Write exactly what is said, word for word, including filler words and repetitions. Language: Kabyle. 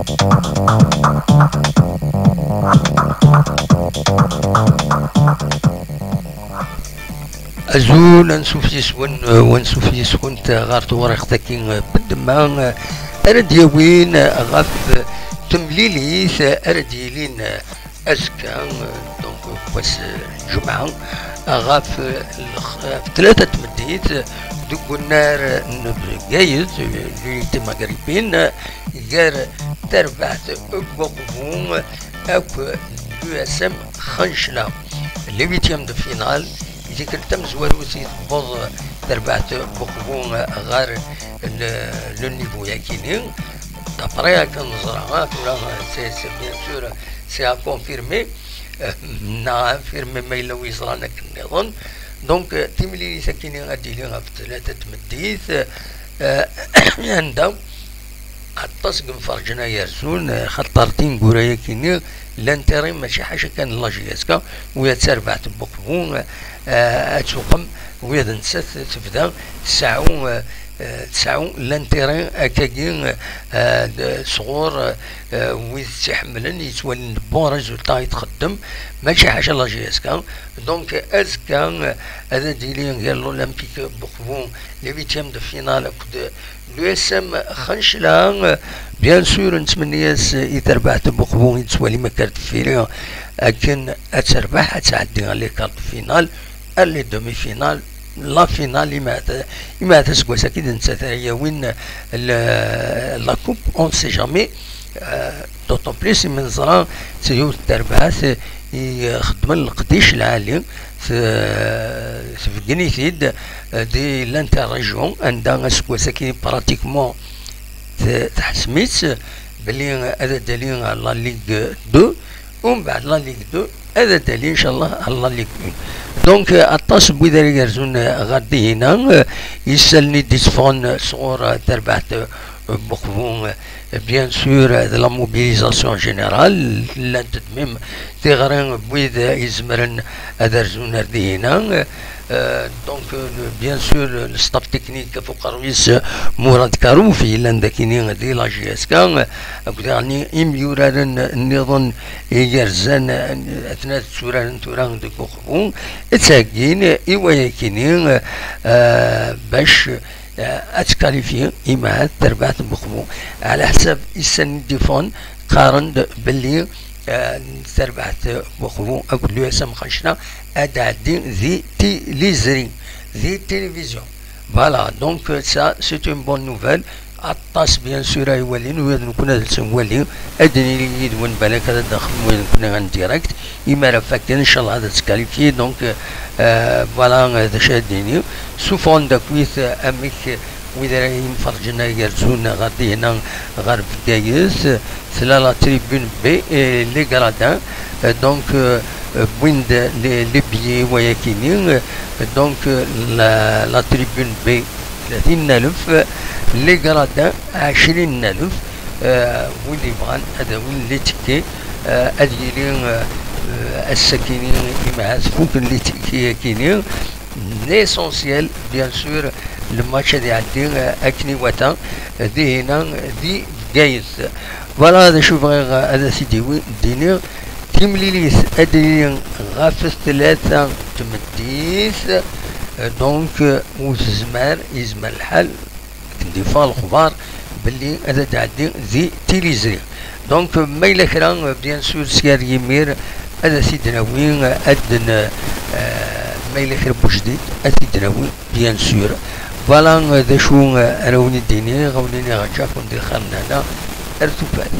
Azul, ansuf yes-wen, eh, wansuf yes-went, eh, ɣer tewriqt-agi, eh, n ddemma, eh, ara d-yawin, eh, ɣef, eh, temlilit, eh, ara d-yilin, eh, azekka, eh, donc, eh, wass, eh, lǧemɛa, eh, ɣef, eh, lx-, eh, tlata n tmeddit, eh, deg unnar, eh, n Bgayet, eh, l'unité maghrébine, eh, gar terbaɛt n Buqbu, eh, akk l'U S M Xancla. Les huitièmes de finale, i tikkelt tamezwarut i tewweḍ terbaɛt Buqbu ɣer le, le niveau-yagi-nni. D'après akken neẓra, ah, tura, c'est, c'est bien sûr, c'est à confirmer, euh, neɣ à infirmer ma yella wi yeẓran akken nniḍen. Donc, euh, timlilit-agi-nni ad d-tili ɣef tlata n tmeddit, euh, anda aṭas n yimferǧen ay yerzun, eh, xaṭer tineggura-yagi-nni, l'intérêt mačči ḥaca kan n la J S K, wi d tarbaɛt n Buqbu, eh, ad tuqem, wi d nettat tebda tseɛɛu, eh, eh, tseɛɛu l'intérêt akkagi, eh, d-, sɣur, eh, wid tt-iḥemmlen, yettwalin d bon résultat i txeddem, mačči ḥaca la J S K. Donc, azekka, eh, ad d-yili gar l'Olympique Buqbu, les huitièmes de finale, akked l'U S M Xancla. Bien sûr, nettmenni-as i terbaɛt n Buqbu i nettwali ma akka ar deffir, akken ad terbeḥ, ad tɛeddi ar les quarts de finale, ar les demi-finales, la finale, imaɛt-, imaɛt aseggas-agi d nettat ara yawin le, la coupe, on ne sait jamais. Euh, d'autant plus imi neẓra d yiwet n terbaɛt i xeddmen leqdic lɛali, t-, tbeggen-it-id, euh, di l'interrégion, anda aseggas-agi pratiquement t-, tḥessem-itt belli ad d-tali ɣer la Ligue deux, umbeɛd la Ligue deux ad d-tali, inchallah, ɣer la Ligue un. Donc, euh, aṭas n wid ara yerzun, euh, ɣer dihina, euh, isallen i d-itteffɣen sɣur, euh, terbaɛt, euh, Buqbu, euh, bien sûr, euh, de la mobilisation générale, llant-d même tiɣri n wid, euh, izemren ad rzun ar dihina, euh, Euh, donc, euh, le, bien sûr, le, le staff technique ɣef uqerru-is, euh, Mourad Karouf, yellan dagi-ni di la J S K, euh, akked daɣen imyuraren nniḍen igerzan, euh, atna tturaren tura deg Uqbu, ttheggin i wayagi-ni, euh, euh, bac, euh, ad tkalifyi imaɛad terbaɛt n Uqbu. Ɛla ḥsab isan i d-iffɣen, qqaren-d belli, euh, terbaɛt n Uqbu akked l'U S M Xancla ad d-tɛeddi di tiliẓri, di télévision. Voilà, donc, euh, ça, c'est une bonne nouvelle. Aṭas, bien sûr, ay walin, ula d nekkni ad tt-nwali, ad d-nili yid-wen, balak ad d-nexdem ula d nekkni en direct. Imi ara fakken, inchallah, ad tt-qualifier. Donc, euh, voilà, euh, d acu ad d-nini. Suffɣen-d akkit, euh, amek, euh, wid ara yimferǧen ay yerzun ɣer dihna, ɣer Bgayet, tella la tribune B et les gradins. Euh, donc, euh, euh, wwin-d les, les billets wayakini. Euh, donc, euh, la, la tribune B, tlatin n alef, les gradins, ɛecrin n alef. Euh, wid yebɣan ad awin les tickets, euh, ad yili, euh, euh, ass-akini, imahat fuken les tickets-akini. L'essentiel, bien sûr, le match ad iɛeddi, euh, akken iwata, euh, dihina, di Bgayet. Voilà d acu bɣiɣ, euh, ad as-id-iwi-, d-iniɣ. Timlilit ad d-tili ɣef tlata n tmeddit, euh, donc, euh, ur tezmar, yezmer lḥal, akken d-iffeɣ lexbar belli ad d-tɛeddi di tiliẓri. Donc, ma yella kra, bien sûr, sya ar yimir, ad t-id-nawi, ad n-, euh, ma yella kra n wejdid, ad t-id-nawi, bien sûr. Voilà, euh, d acu, euh, ara wen-id-iniɣ, ad wen-iniɣ aǧakum di lxir n lehna, ar tufat.